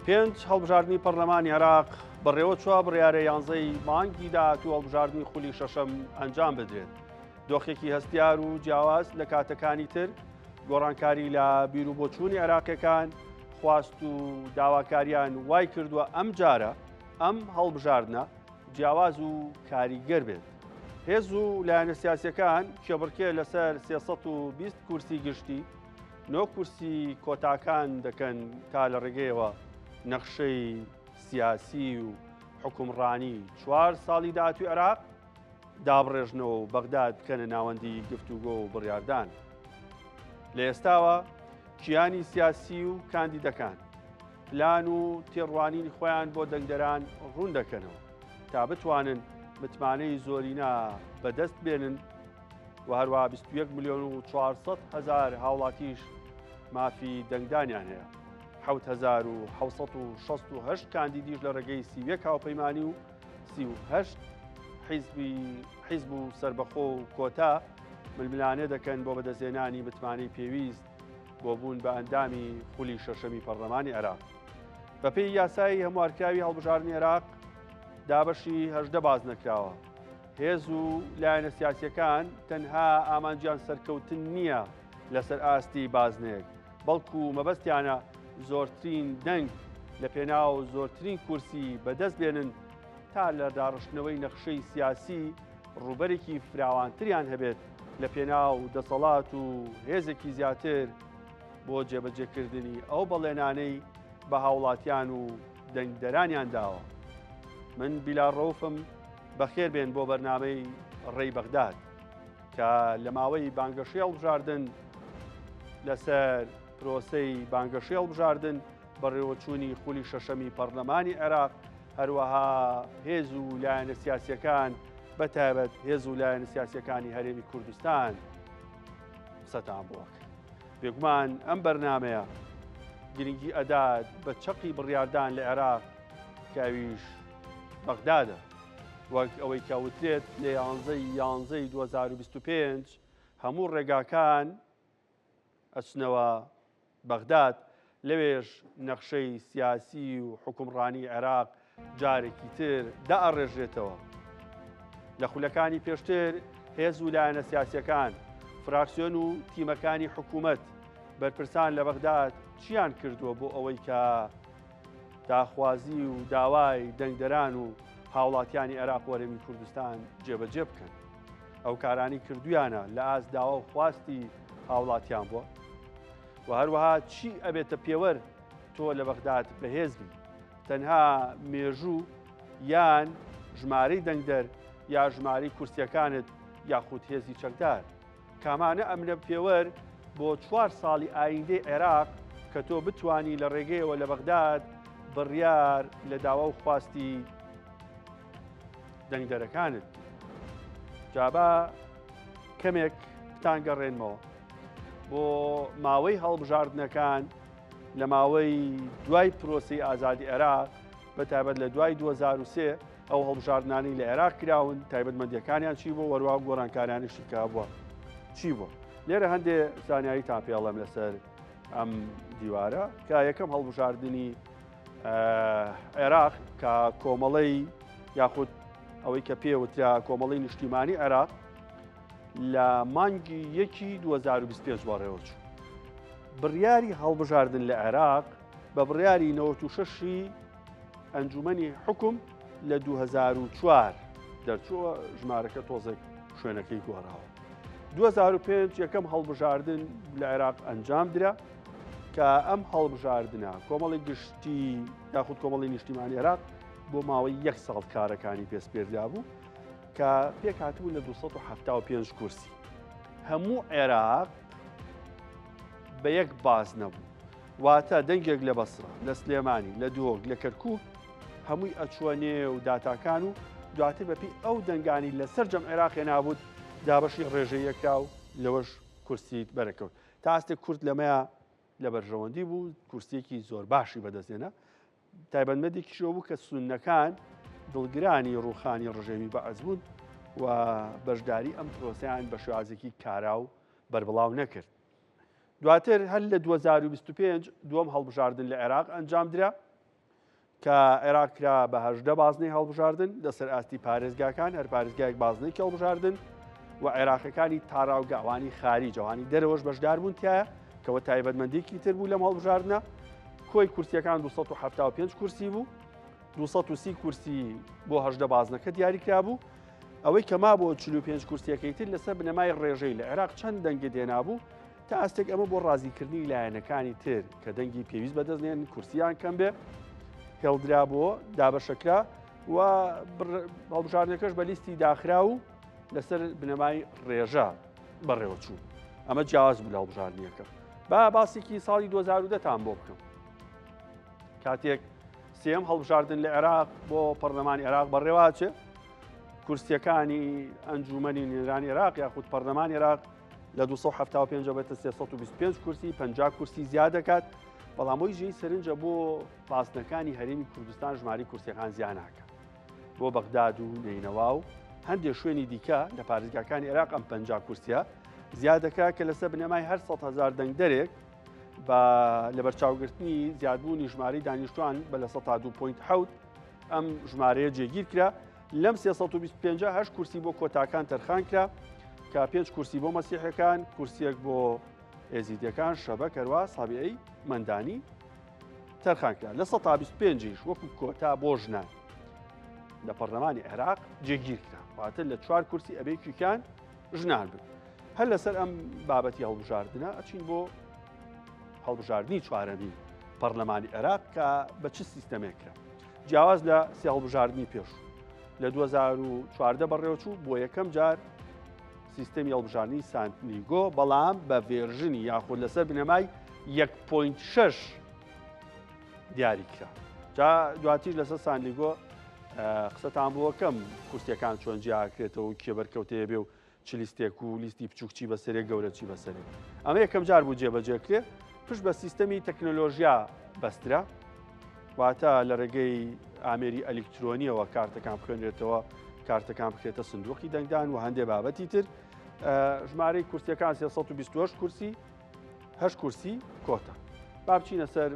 پێنج هەڵبژاردنی پەرلەمانی عێراق بەڕێوەچووە، بڕیارە یانزەی مانگی داهاتوو هەڵبژاردنی خولی شەشەم ئەنجام بدرێت. دۆخێکی هەستیار و جیاواز لە کاتەکانی تر، گۆڕانکاری لە بیروبۆچوونی عێراقیەکان، خواست و داواکاریان وای کردووە ئەم جارە ئەم هەڵبژاردنە جیاواز و کاریگەر بێت. هێز و لایەنە سیاسیەکان کێبڕکێ لەسەر 320 کورسی گشتی، نۆ کورسی کۆتاکان دەکەن تا لە ڕێگەیەوە نەخشەی سیاسی و حکومڕانی چوار ساڵی داهاتوی عێراق دابڕێژنەوە و بەغداد بکەنە ناوەندی گفتوگۆ و بڕیاردان. لە ئێستاوە کیانی سیاسی و کاندیدەکان پلان و تێڕوانینی خۆیان بۆ دەنگدەران ڕوون دەکەنەوە تا بتوانن متمانەی زۆرینە بەدەست بێنن و هەروەها 21 ملیۆن و 400 هەزار هاوڵاتیش مافی دەنگدانیان هەیە. 7768 کاندیدیش لە ڕێگەی 31 هاوپەیمانی و 38 حیزبی حیزب و سربەخۆ و کۆتا ململانێ دەکەن بۆ بەدەستهێنانی متمانەی پێویست بۆ بوون بە ئەندامی خولی شەشەمی پەرلەمانی عێراق. بەپێی یاسای هەموارکراوی هەڵبژاردنی عێراق دابەشی هەژدە باز نەکراوە. هێز و لایەنە سیاسیەکان تەنها ئامانجیان سەرکەوتن نییە لەسەر ئاستی بازنەیەک، بەڵکو مەبەستیانە زۆرترین دەنگ لە پێناو زۆرترین کورسی بەدەست بێنن تا لە داڕشتنەوەی نەخشەی سیاسی ڕووبەرێکی فراوانتریان هەبێت لە پێناو دەسەڵات و هێزێکی زیاتر بۆ جێبەجێکردنی ئەو بەڵێنانەی بە هاوڵاتیان و دەنگدەرانیان داوە. من بیلال ڕەوفم، بەخێر بێن بۆ بەرنامەی ڕێی بەغداد کە لە ماوەی بانگەشەی هەڵبژاردن لەسەر پرۆسەی بانگەشەی هەڵبژاردن بەڕێوەچوونی خولی شەشەمی پەرلەمانی عێراق هەروەها هێز و لایەنە سیاسیەکان بە تایبەت هێز و لایەنە سیاسیەکانی هەرێمی کوردستان قسەتان بۆ بێگومان ئەم بەرنامەیە گرنگی ئەدات بە چەقی بڕیاردان لە عێراق کە ئەویش بەغدادە وەک ئەوەی کە وترێت لە یانزەی یانزەی 2025 هەموو ڕێگاکان ئەچنەوە بەغداد لەوێش نەخشەی سیاسی و حکومڕانی عێراق جارێکی تر دائەڕێژرێتەوە. لە خولەکانی پێشتر هێز و لایەنە سیاسیەکان، فراکسیۆن و تیمەکانی حکوومەت، بەرپرسان لە بەغداد چیان کردووە بۆ ئەوەی کە داخوازی و داوای دەنگدەران و هاوڵاتیانی عێراق و هەرێمی کوردستان جێبەجێ بکەن؟ ئەو کارانی کردویانە لە ئاست داوا و خواستی هاوڵاتیان بووە؟ و هەروەها چی ئەبێتە پێوەر تۆ لە بەغداد بەهێز بی؟ تەنها مێژوو یان ژمارەی دەنگدەر یا ژمارەی کورسیەکانت یاخود هێزی چەکدار؟ کامانە ئەمنە پێوەر بۆ چوار ساڵی ئایندەی عێراق کە تۆ بتانی لە ڕێگەیەوە لە بەغداد بڕیار لە داوا و خواستی دەنگدەرەکانت جابا کەمێک بتان گەڕێنمەوە بۆ ماوەی هەڵبژاردنەکان لە ماوەی دوای پرۆسی ئازادی عێراق بە تایبەت لە دوای 2003 ئەو هەڵبژاردنانەی لە عێراق کراون تایبەتمەندیەکانیان چی بوو وەروا گۆڕانکاریانیشی کە بووە چی بوو لێرە هەندێ زانیاری تا پێڵم لەسەر ئەم دیوارە کە یەکەم هەڵبژاردنی عێراق کە کۆمەڵەی یاخود ئەوەی کە پێوترا کۆمەڵی نیشتیمانی عێراق لە مانگی یەکی 2025 بەڕێوەچوو. بڕیاری هەڵبژاردن لە عێراق بە بڕیاری 96ی ئەنجومەنی حکوم لە 2004 دەرچووە ژمارەکە تۆزێک شوێنەکەی گۆڕاوە. 2005 یەکەم هەڵبژاردن لە عێراق ئەنجام درا کە ئەم هەڵبژاردنە کۆمەڵی گشتی یاخود کۆمەڵی نیشتیمانی عێراق بۆ ماوەی یەک ساڵ کارەکانی پێسپێردا بوو کە پێکهاتبوو لە 275 کورسی. هەموو عێراق بە یەک باز نەبوو. واتە دەنگێک لە بەسرە، لە سلێمانی، لە دهۆک، لە کەرکوک هەمووی ئەچووە نێو داتاکان و دواتر بەپێی ئەو دەنگانی لە سەرجەم عێراق هێنابووت دابەشی ڕێژەیەکرا و لەوەش کورسیت بەرەکەوت. تا ئاستێک کورد لەمەیا لە بەرژەوەندی بوو، کورسیەکی زۆر باشی بەدەستهێنا. تایبەتمەندێکیش ئەوە بوو کە سوننەکان دڵگرانی ڕووخانی ڕژێمی بەعس بوون و بەشداری ئەم پرۆسەیان بە شێوازێکی کارا و بەربڵاو نەکرد. دواتر هەر لە 2025 دووەم هەڵبژاردن لە عێراق ئەنجامدرا. کە عێراق کرا بە 18 بازنەی هەڵبژاردن لەسەر ئاستی پارێزگاکان، هەر پارێزگایەک بازنەیەکی هەڵبژاردن و عێراقەکانی تاراوگە ئەوانی خاریج ئەوانی دەرەوەش بەشدار بوون تایە کەەوە تایبەتمەندێکی تر بوو لەم هەڵبژاردنە. کۆی کورسیەکان 275 کورسی بوو، 230 کورسی بۆ 18 بازنەکە دیاریکرا بوو. ئەوەی کە مابووە 45 کورسیەکەی تر لەسەر بنەمای ڕێژەی لە عێراق چەند دەنگت هێنابوو تا ئاستێک ئەمە بۆ ڕازیکردنی لایەنەکانی تر کە دەنگی پێویست بەدەست نێن کورسیان کەم بێ هێڵدرا بۆ دابەشەکرا و هەڵبژاردنەکەش بە لیستی داخرا و لەسەر بنەمای ڕێژە بەڕێوەچوو. ئەمە جیاواز بوو لە هەڵبژاردنیەکە. با باسێکی ساڵی 2010 تان بۆ بکەم. کاتێک سێم هەڵبژاردن لە عێراق بۆ پەرلەمانی عێراق بەڕێواچێ کورسیەکانی ئەنجومەنی نوێنەرانی عێراق یاخود پەرلەمانی عێراق لە 275 بێتە 325 کورسی 50 کورسی زیاد دەکات، بەڵام بۆی جێی سەرنجە بۆ بازنەکانی هەرێمی کوردستان ژماری کورسیەکان زیاد ناکە. بۆ بەغداد و نەینەوا و هەندێک شوێنی دیکە لە پارێزگاکانی عێراق ئەم 50 کورسیە زیاد دەکات کە لەسەر بنەمای هەر 100 هزار دەنگدەرێک بە لەبەرچاوگرتنی زیادبوونی ژمارەی دانیشتوان بە 2.7% ئەم ژمارەیە جێگیر کرا. لەم 325 هەشت کورسی بۆ کۆتاکان تەرخان کرا کە پێنج کورسی بۆ مەسیحەکان، کورسیەک بۆ ئێزیدیەکان، شەبەک، هەروە سابیعی مەندانی تەرخان کرا. 25%یش وەکو کۆتا بۆ ژنان لە پەرلەمانی عێراق جێگیر کرا، واتە لە چوار کورسی ئەبێ یەکێکیان ژنان بن. هەر لەسەر ئەم بابەتی هەڵبژاردنە ئەچین بۆ هەڵبژاردنی چوارەمی پەرلەمانی عێراق کە بە چ سیستەمێک کرا. جیاواز لە سێ هەڵبژاردنی پێشوو لە 2014 بەڕێوەچوو، بۆ یەکەم جار سیستەمی هەڵبژاردنی سانتلیگۆ بەڵام بە version ی یاخود لەسەر بنەمای 1.6 دیاری کرا. جا دواتیش لەسەر سانلیگۆ قسەتان بۆکەم کورسیەکان چۆن جیاکرێتەوە و کێ بەرکەوتەیە بێ و چ لیستێک و لیستی بچووک چی بەسەرێ گەورە چی بەسەرێ. ئەمە یەکەم جار بوو جێبەجێ کرێ، پشت بە سیستەمی تەکنەلۆژیا بەسترا، واتە لە ڕێگەی ئامێری ئەلیکترۆنیەوە کارتەکان بخوێنرێتەوە، کارتەکان بکرێتە سندوقی دەنگدان و هەندێ بابەتی تر. ژمارەی کورسیەکان 328 کورسی، 8 کورسی کۆتا. با بچینە سەر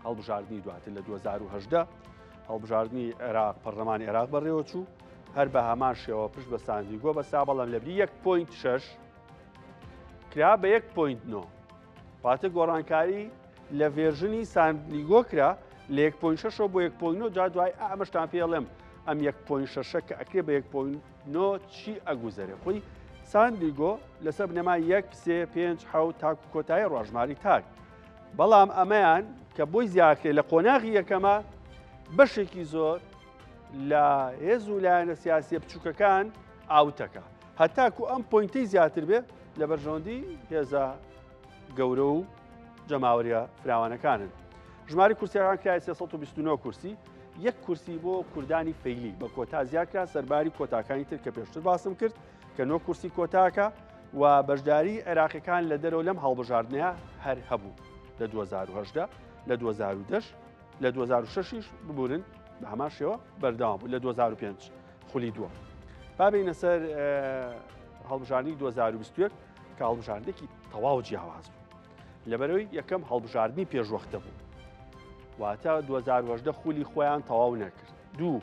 هەڵبژاردنی دواتر لە 2018 هەڵبژاردنی عێراق پەرلەمانی عێراق بەڕێوەچوو، هەر بە هەمان شێوە پشت بە ساندیگۆ بەسا، بەڵام لەبری 1.6 کرا بە 1.9، واتە گۆڕانکاری لە version ی ساندلیگۆ کرا لە 1.6 بۆ 1.9. جا دوای ئەمەشتان پێڵێم ئەم 1.6 کە ئەکرێ بە 1.9 چی ئەگوزەرێ. خۆی ساندلیگۆ لەسەر بنەمای 1 3 5 حەوت تاکو کۆتایی ڕۆژماری تاک، بەڵام ئەمەیان کە بۆی زیاکرێ لە قۆناغی یەکەمە بەشێکی زۆر لە هێز و لایەنە سیاسیە بچووکەکان ئاوتەکە هەتاکو ئەم point ەی زیاتر بێ لە بەرژەوەندی هێزە گەورە و جەماوەریە فراوانەکانن. ژماری کورسیەکان کرای 329 کورسی، یەک کورسی بۆ کوردانی فەیلی بە کۆتا زیاد کرا سەرباری کۆتاکانی تر کە پێشتر باسم کرد کە نۆ کورسی کۆتاکە و بەشداری عێراقیەکان لە دەرەوە لەم هەڵبژاردنەیە هەر هەبوو لە 2018 لە 2010 لە 2006یش ببورن بە هەمان شێوە بەردەوام بوو لە 2005 خولی دووە. با بینە سەر هەڵبژاردنی 2021 کە هەڵبژاردنێکی تەواو جیاواز بوو. لەبەرەوەی یەکەم هەڵبژاردنی پێشوەختە بوو، واتە 2018 خولی خۆیان تەواو نەکرد. دوو،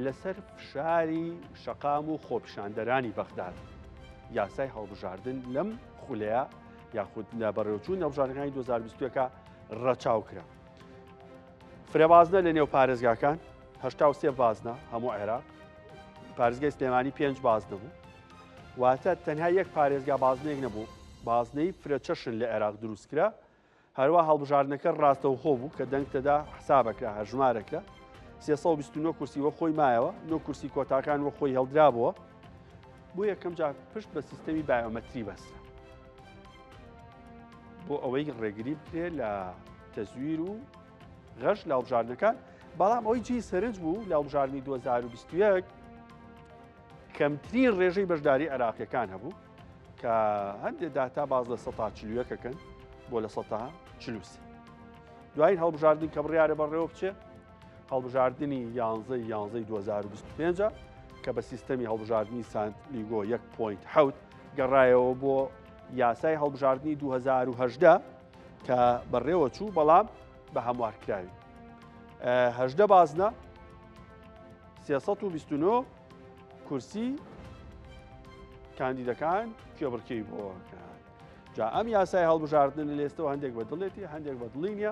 لەسەر فشاری شەقام و خۆپیشاندەرانی بەغداد یاسای هەڵبژاردن لەم خولەیە یاخود لە بەڕێوچوون هەڵبژاردنەکانی 2021 ڕەچاو کرا. فرەبازنە لە نێو پارێزگاکان 83 بازنە هەموو عێراق، پارێزگای سلێمانی پێنج بازنە بوو، واتە تەنها یەک پارێزگا بازنەیەک نەبوو، بازنەی فرەچەشن لە عێراق دروست کرا. هەروە هەڵبژاردنەکە ڕاستەوخۆ بوو کە دەنگ تێدا حسابەکرا هەژمارەکرا. 329 کورسی وە خۆی مایەوە، نۆ کورسی کۆتاکان وە خۆی هەڵدرابووە. بۆ یەکەم جار پشت بە سیستەمی بایۆمەتری بەسترا بۆ ئەوەی ڕێگری بکرێت لە تەزویر و غەش لە هەڵبژاردنەکان. بەڵام ئەوەی جێی سەرنج بوو لە هەڵبژاردنی 2021 کەمترین ڕێژەی بەشداری عێراقیەکان هەبوو کە هەندێک داتا باز 41%ەکەن بۆ 43%. دوایین هەڵبژاردن کە بڕیارە بەڕێوە بچێ هەڵبژاردنی 11 11 2025 کە بە سیستەمی هەڵبژاردنی سانت لیگۆ 1.7 گەڕایەوە بۆ یاسای هەڵبژاردنی 2010 کە بەڕێوە چوو، بەڵام بە هەموارکراوی. 18 بازنە 329 کورسی کاندیدەکان کێبڕکێی بۆکان جا ئەم یاسای هەڵبژاردنە لە لێستەوە هەندێک بە دڵێتی هەندێک بە دڵی نییە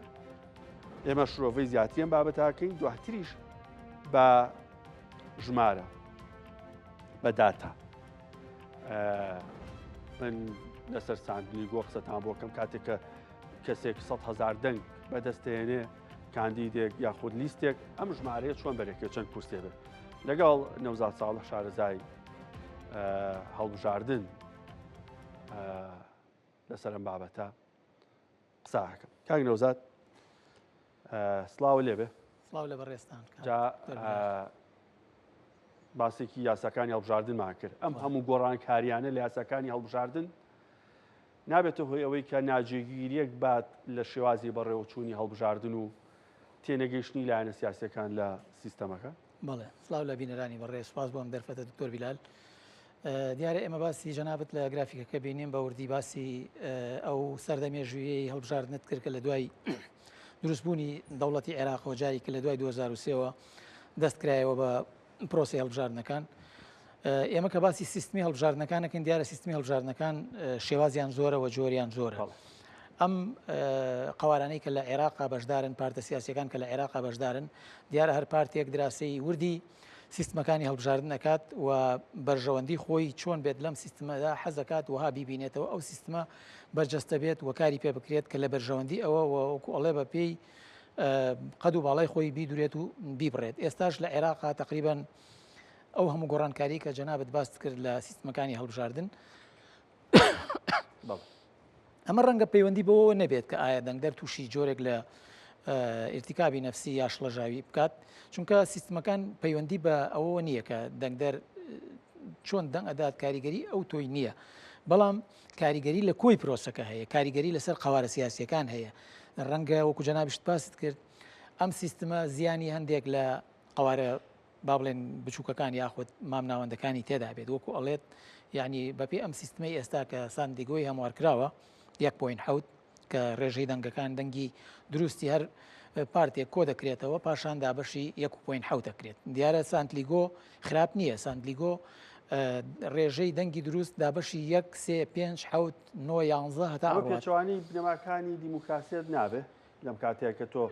ئێمە شرۆڤەی زیاتریان بابەتاکەین دواتریش بە ژمارە بە داتا من لەسەر ساندنی گۆ قسەتان بۆکەم کاتێک کە کەسێک 100 هزار دەنگ بەدەستێنێ کاندیدێک یاخود لیستێک ئەم ژمارەیە چۆن بەرێکێ چەند کورسێ بێت لەگەڵ نەوزاد ساڵح شارەزای هەڵبژاردن لەسەر ئەم بابەتە قساکەم کاک نەوزاد سڵاو لێبێ سڵاو لە بەڕێزتان جا باسێکی یاساکانی هەڵبژاردنمان کرد ئەم هەموو گۆڕانکاریانە لە یاساکانی هەڵبژاردن نابێتە هۆی ئەوەی کە ناجێگیریەک بات لە شێوازی بەڕێوەچوونی هەڵبژاردن و تێنەگەیشتنی لایەنە سیاسەکان لە سیستەمەکە؟ بەڵێ سڵاو لە بینەرانی بەڕێز سپاس بۆ ئەم دەرفەتە دکتۆر بیلال دیارە ئێمە باسی جەنابت لە گرافیکەکە بینیم بە وردی باسی ئەو سەردە مێژوویەی هەڵبژاردنت کرد کە لە دوای دروستبوونی دەوڵەتی عێراقەوە جاری کە لە دوای 2023ەوە دەست کرایەوە بە پرۆسی هەڵبژاردنەکان ئێمە کە باسی سیستمی هەڵبژاردنەکانەکەین دیارە سیستمی هەڵبژاردنەکان شێوازیان زۆرە و جۆریان زۆرە. ئەم قوارانەی کە لە عێراقا بەشدارن پارتە سیاسەکان کە لە عێراقا بەشدارن دیارە هەر پارتێک دراسی وردی سیستمەکانی هەڵبژاردن ئەکات و بەرژەوەندی خۆی چۆن بێت لەم سیستمەدا حەزەکات وها بیبینێتەوە ئەو سیستمە بەرجەستە بێت و کاری پێ بکرێت کە لە بەرژەوەندی ئەوە وەکو ئەڵێ بە پێی قەد و باڵای خۆی بیدورێت و بیبڕێت ئێستاش لە عێراقا تقریبان ئەو هەموو گۆڕانکاری کە جەنابت باست کرد لە سیستمەکانی هەڵبژاردن ئەمە ڕەنگە پەیوەندی بەوەوە نەبێت کە ئایا دەنگدەر تووشی جۆرێک لە ئیرتیکابی نەفسی یا شڵەژاوی بکات چونکە سیستمەکان پەیوەندی بە ئەوەوە نییە کە دەنگدەر چۆن دەنگ ئەدات کاریگەری ئەو تۆی نییە بەڵام کاریگەری لە کۆی پرۆسەکە هەیە کاریگەری لەسەر قوارە سیاسیەکان هەیە ڕەنگە وەکو جەنابیشت باست کرد ئەم سیستمە زیانی هەندێک لە قوارە با بڵێن بچووکەکان یاخود مامناوەندەکانی تێدا بێت وەکو ئەڵێت یعنی بەپێی ئەم سیستمەی ئێستا کە ساندیگۆی هەموارکراوە 1.7 کە ڕێژەی دەنگەکان دەنگی دروستی هەر پارتێک کۆ دەکرێتەوە پاشان دابەشی 1.7 دەکرێت دیارە سانتلیگۆ خراپ نییە سانتلیگۆ ڕێژەی دەنگی دروست دابەشی 1 3 5 7 9 11 هەتا پێچوانی بنەماکانی دیموکراسیەت نابێ لەم کاتەیە کە تۆ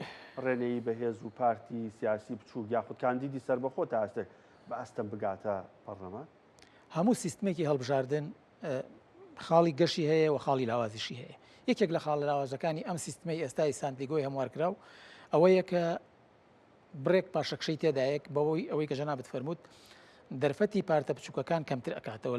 ڕێنەیی بەهێز و پارتی سیاسی بچووک یاخود کاندیدی سەربەخۆ تا ئاستێک بە ئەستەم بگاتە پەڕلەمان؟ هەموو سیستمێکی هەڵبژاردن خاڵی گەشی هەیە و خاڵی لاوازیشی هەیە. یەکێک لە خاڵە لاوازەکانی ئەم سیستمەی ئێستای سانتلیگۆی هەموارکراو ئەوەیە کە بڕێک پاشەکشەی تێدایە بەوەی ئەوەی کە جەنابت فەرمووت دەرفەتی پارتە بچووکەکان کەمتر ئەکاتەوە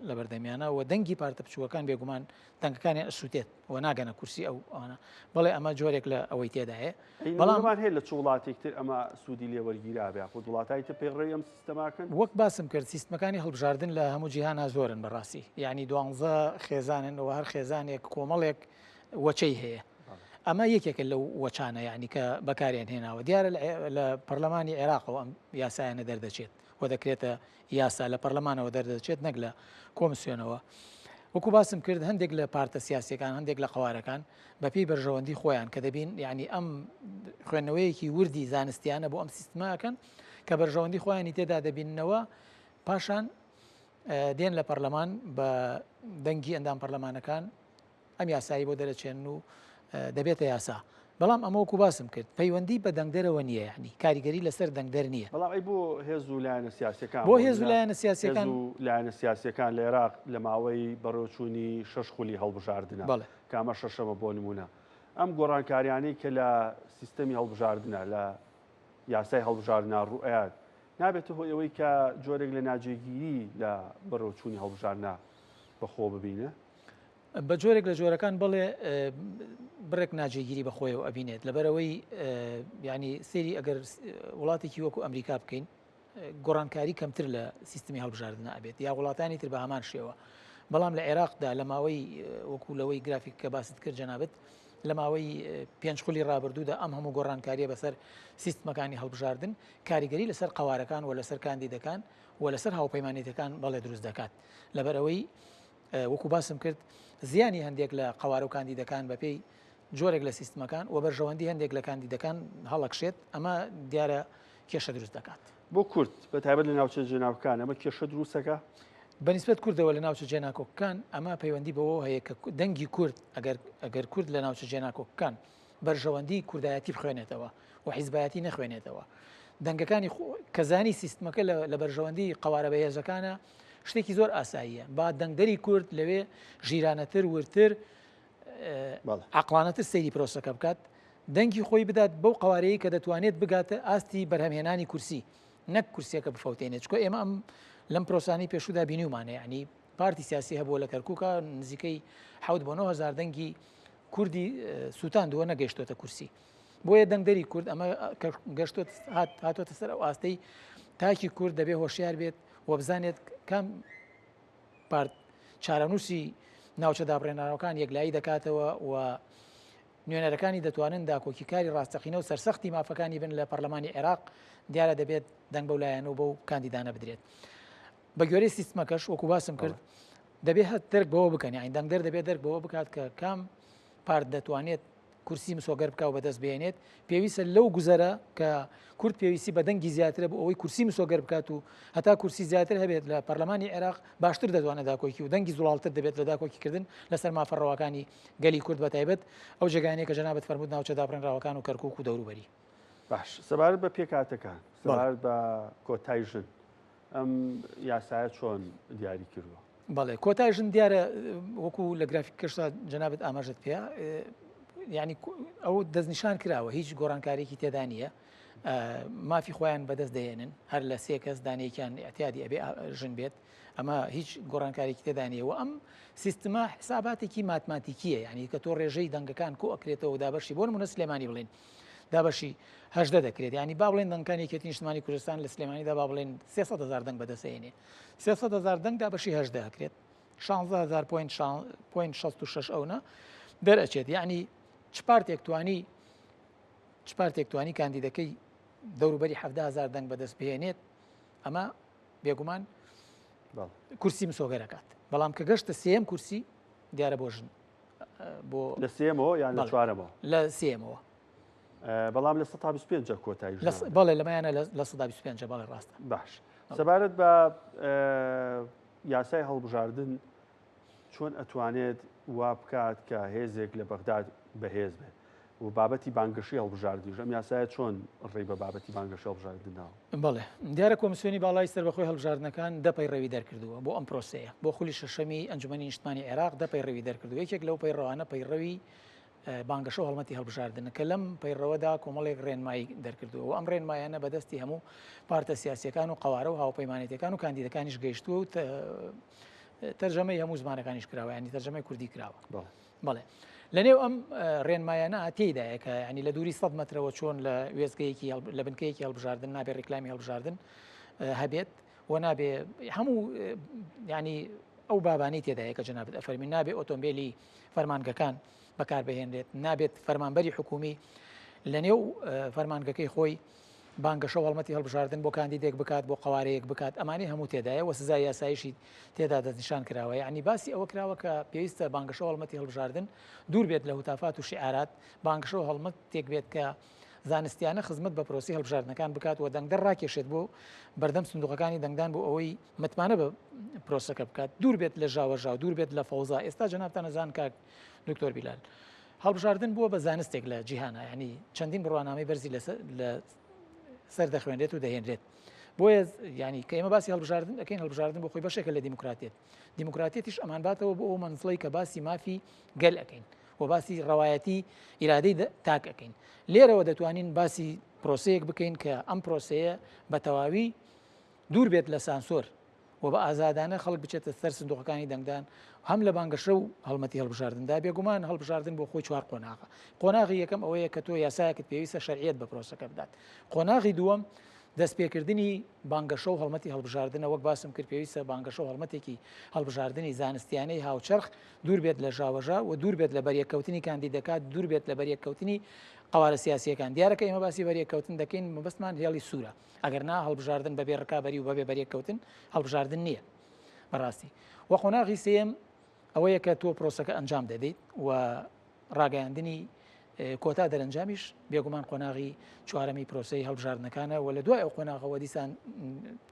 لە بەردەمیانە و دەنگی پارتە بچووکەکان بێگومان دەنگەکانیان ئەسووتێت و ناگەنە کورسی ئەو ئەوانە بەڵێ ئەمە جۆرێک لە ئەوەی تێدایە. بەڵام هەیە لە چ وڵاتێک تر ئەمە سوودی لێ وەرگیرابێ یاخود وڵاتانی تر پەیڕەوی ئەم سیستەماکەن؟ وەک باسم کرد سیستمەکانی هەڵبژاردن لە هەموو جیهانا زۆرن بەڕاستی یعنی دوانزە خێزانن و هەر خێزانێک کۆمەڵێک وەچەی هەیە ئەمە یەکێکە لەو وەچانە یعنی کە بەکاریان هێناوە دیارە لە پەرلەمانی عێراقەوە ئەم یاسایانە دەردەچێت و دەکرێتە یاسا لە پەرلەمانەوە دەردەچێت نەک لە کۆمسیۆنەوە. وەکو باسم کرد هەندێک لە پارتە سیاسیەکان هەندێک لە قەوارەکان بەپێی بەرژەوەندی خۆیان کە دەبین یعنی ئەم خوێندنەوەیەکی وردی زانستیانە بۆ ئەم سیستماکەن کە بەرژەوەندی خۆیانی تێدا دەبیننەوە پاشان دێن لە پەرلەمان بە دەنگی ئەندام پەرلەمانەکان ئەم یاسایی بۆ دەرەچێنن و دەبێتە یاسا بەڵام ئەمە وەکو باسم کرد پەیوەندی بە دەنگدەرەوە نییە یعنی کاریگەری لەسەر دەنگدەر نییە. بەڵام ئەی بۆ هێز و لایەنە سیاسیەکان بۆ هێز و لایەنە سیاسیەکان هێز و لایەنە سیاسیەکان لە عێراق لە ماوەی بەڕێوەچوونی شەش خولی هەڵبژاردنە بەڵێ کە ئەمە شەشەمە بۆ نمونە ئەم گۆڕانکاریانەی کە لە سیستەمی هەڵبژاردنە لە یاسای هەڵبژاردنا ڕوئەیات نابێتە هۆی ئەوەی کە جۆرێک لە ناجێگیری لە بەڕێوەچوونی هەڵبژاردنا بەخۆ ببینێ؟ بە جۆرێک لە جۆرەکان بەڵێ بڕێک ناجێگیری بەخۆیەوە ئەبینێت لەبەرەوەی ینی سێری ئەگەر وڵاتێکی وەکو ئەمریکا بکەین گۆڕانکاری کەمتر لە سیستمی هەڵبژاردنە ئەبێت یا وڵاتانی تر بە هەمان شێوە بەڵام لە عێراقدا لە ماوەی وەکو لەوەی گرافیک کە باست کرد جەنابەت لە ماوەی پێنج خولی ڕابردوودا ئەم هەموو گۆڕانکاریە بەسەر سیستمەکانی هەڵبژاردن کاریگەری لەسەر قوارەکان و لەسەر کاندیدەکان و لەسەر هاوپەیمانێتەکان بەڵێ دروست دەکات لەبەرەوەی وەکو باسم کرد زیانی هەندێک لە قەوارە و کاندیدەکان بەپێی جۆرێک لە سیستمەکان و بەرژەوەندی هەندێک لە کاندیدەکان هەڵەکشێت، ئەمە دیارە کێشە دروست دەکات. بۆ کورد بە تایبەت لە ناوچە جێناکۆکان ئەمە کێشە دروستەکە؟ بە نیسبەت کوردەوە لە ناوچە جێناکۆکەکان ئەمە پەیوەندی بەوەوە هەیە کە دەنگی کورد ئەگەر ئەگەر کورد لە ناوچە جێناکۆکەکان بەرژەوەندی کوردایەتی بخوێنێتەوە و حیزبایەتی نەخوێنێتەوە دەنگەکانی کە زانی سیستمەکە لە بەرژەوەندی قەوارە بەهێزەکانە شتێکی زۆر ئاساییە با دەنگدەری کورد لەوێ ژیرانەتر وردتر عەقڵانەتر سەیری پرۆسەکە بکات، دەنگی خۆی بدات بەو قەوارەیەی کە دەتوانێت بگاتە ئاستی بەرهەمهێنانی کورسی، نەک کورسیەکە بفەوتێنێت، چونکە ئێمە ئەم لەم پرۆسانەی پێشوودا بینیومانە، یعنی پارتی سیاسی هەبووە لە کەرکووکە نزیکەی 7 بۆ 9 هەزار دەنگی کوردی سووتاندووە نەگەیشتۆتە کورسی. بۆیە دەنگدەری کورد ئەمە گەشتۆت هاتۆتە سەر ئەو ئاستەی تاکی کورد دەبێ هۆشیار بێت و بزانێت کام پارت چارەنووسی ناوچە دابڕێنراوەکان یەکلایی دەکاتەوە و نوێنەرەکانی دەتوانن داکۆکیکاری ڕاستەقینە و سەرسەختی مافەکانی بن لە پەرلەمانی عێراق، دیارە دەبێت دەنگ بەو لایەن و بەو کاندیدانە بدرێت. بە گوێرەی سیستمەکەش وەکو باسم کرد دەبێت هەر دەرک بەوە بکەن، یانی دەنگدەر دەبێت دەرک بەوە بکات کە کام پارت دەتوانێت کورسی مسۆگەر بکا و بەدەست بهێنێت، پێویستە لەو گوزەرە کە کورد پێویستی بە دەنگی زیاترە بۆ ئەوەی کورسی مسۆگەر بکات و هەتا کورسی زیاتر هەبێت لە پەرلەمانی عێراق باشتر دەتوانێت داکۆکی و دەنگی زوڵاڵتر دەبێت لە داکۆکیکردن لەسەر مافە ڕەواکانی گەلی کورد بە تایبەت ئەو جێگایانەی کە جەنابت فەرمووت ناوچە دابڕێنراوەکان و کەرکوک و دەوروبەری. باش سەبارەت بە پێکهاتەکان، سەبارەت بە کۆتای ژن، ئەم یاسایە چۆن دیاری کردووە؟ بەڵێ کۆتای ژن دیارە وەکو لە گرافیکەشدا جەنابت ئاماژەت پێ ینی ئەو دەستنیشان کراوە هیچ گۆڕانکارێکی تێدا نییە مافی خۆیان بەدەست دەێنن هەر لە سێ کەس دانێکیان اعتیادی ئەبێ ژن بێت ئەمە هیچ گۆڕانکارێکی تێدا نییە و ئەم سیستمە حساباتێکی ماتماتیکیە یعنی کە تۆ ڕێژەی دەنگەکان کۆ ئەکرێتەوە دابەشی بۆ نمونە سلێمانی بڵێن دابەشی 18 دەکرێت ینی با بڵێن دەنگەکانی یەکێتی نیشتمانی کوردستان لە سلێمانیدا با بڵێن 300 هزار دەنگ بەدەستێنێ 300 هزار دەنگ دابەشی 18 ئەکرێت 16 هزار point 66 ئەونە دەرئەچێت یعنی چ پارتێک توانی چ پارتێک توانی کاندیدەکەی دەوروبەری 17 هزار دەنگ بەدەست بهێنێت ئەمە بێگومان کورسی مسۆگەرەکات بەڵام کە گەشتە سێم کورسی دیارە بۆ ژن بۆ لە سێمەوە یان لە چوارەمەوە؟ لە سێمەوە. بەڵام 25% کۆتایی بەڵێ لەمایانە 25% بەڵێ ڕاستە. باش سەبارەت بە یاسای هەڵبژاردن چۆن ئەتوانێت وا بکات کە هێزێک لە بەغداد بەهێز بێت و بابەتی بانگەشەی هەڵبژاردنیش ئەم یاسایە چۆن ڕێی بە بابەتی بانگەشەی هەڵبژاردن داوە؟ بەڵێ دیارە کۆمسیۆنی باڵای سەربەخۆی هەڵبژاردنەکان دە پەیڕەوی دەرکردووە بۆ ئەم پرۆسەیە بۆ خولی شەشەمی ئەنجومەنی نیشتمانی عێراق دە پەیڕەوی دەرکردووە یەکێک لەو پەیڕەوانە پەیڕەوی بانگەشە و هەڵمەتی هەڵبژاردنە کە لەم پەیڕەوەدا کۆمەڵێک ڕێنمایی دەرکردووە و ئەم ڕێنمایانە بەدەستی هەموو پارتە سیاسیەکان و قەوارە و هاوپەیمانێتیەکان و کاندیدەکانیش گەیشتووە و تەرجەمەی هەموو زمانەکانیش کراوە ینی تەرجەمەی کوردی کراوە. بەڵێ لەنێو ئەم ڕێنمایانە تێیدایە کە ینی لە دووری 100 مەترەوە چۆن لە وێستگەیەکی لە بنکەیەکی هەڵبژاردن نابێ ڕیکلامی هەڵبژاردن هەبێت و نابێ هەموو ینی ئەو بابانەی تێدایە کە جەنابت ئەفەرمی نابێ ئۆتۆمبیلی فەرمانگەکان بەکاربهێنرێت نابێت فەرمانبەری حکومی لەنێو فەرمانگەکەی خۆی بانگەشە و هەڵمەتی هەڵبژاردن بۆ کاندیدێک بکات، بۆ قەوارەیەک بکات، ئەمانەی هەموو تێدایە و سزای یاساییشی تێدا دەستنیشان کراوە. یەعنی باسی ئەوە کراوە کە پێویستە بانگەشە و هەڵمەتی هەڵبژاردن دوور بێت لە هوتافات و شیعارات، بانگەشە و هەڵمەتێک بێت کە زانستیانە خزمەت بە پرۆسەی هەڵبژاردنەکان بکات و دەنگدەر ڕاکێشێت بۆ بەردەم سندوقەکانی دەنگدان بۆ ئەوەی متمانە بە پرۆسەکە بکات، دوور بێت لە ژاوەژاو، دوور بێت لە فەوزا. ئێستا جەنابتان ئەزان کاک دکتۆر بیلال، هەڵبژاردن بووە بە زانستێک لە جیهانا یعنی چەندین بڕوانامەی بەرزی لەسەر لە سەر دەخوێنرێت و دەهێنرێت بۆیە ینی کە ئێمە باسی هەڵبژاردن دەکەین هەڵبژاردن بۆ خۆی بەشێکە لە دیموکراتیەت دیموکراتیەتیش ئەمانباتەوە بۆ ئەو مەنزڵەی کە باسی مافی گەل ئەەکەین و باسی ڕەوایەتی ئیرادەی تاک ئەەکەین لێرەوە دەتوانین باسی پرۆسەیەک بکەین کە ئەم پرۆسەیە بە تەواوی دوور بێت لە سانسۆر و بە ئازادانە خەڵک بچێتە سەر سندوقەکانی دەنگدان هەم لە بانگەشە و هەڵمەتی هەڵبژاردندا، بێگومان هەڵبژاردن بۆ خۆی چوار قۆناغە، قۆناغی یەکەم ئەوەیە کە تۆ یاسایەکت پێویستە شەرعیەت بە پرۆسەکە بدات، قۆناغی دووەم دەستپێکردنی بانگەشە و هەڵمەتی هەڵبژاردنە، وەک باسم کرد پێویستە بانگەشە و هەڵمەتێکی هەڵبژاردنی زانستیانەی هاوچەرخ دوور بێت لە ژاوەژاو و دوور بێت لە بەریەککەوتنی کاندیدەکات، دوور بێت لە بەریەککەوتنی قەوارە سیاسییەکان، دیارە کە ئێمە باسی بەریەککەوتن دەکەین مەبەستمان هێڵی سوورە. ئەگەر نا هەڵبژاردن بەبێ ڕکابەری و بەبێ بەریەککەوتن هەڵبژاردن نییە بەڕاستی. وە قۆناغی سێیەم ئەوەیە کە تۆ پرۆسەکە ئەنجام دەدەیت و ڕاگەیاندنی کۆتا دەرەنجامیش بێگومان قۆناغی چوارەمی پرۆسەی هەڵبژاردنەکانە و لە دوای ئەو قۆناغەوە دیسان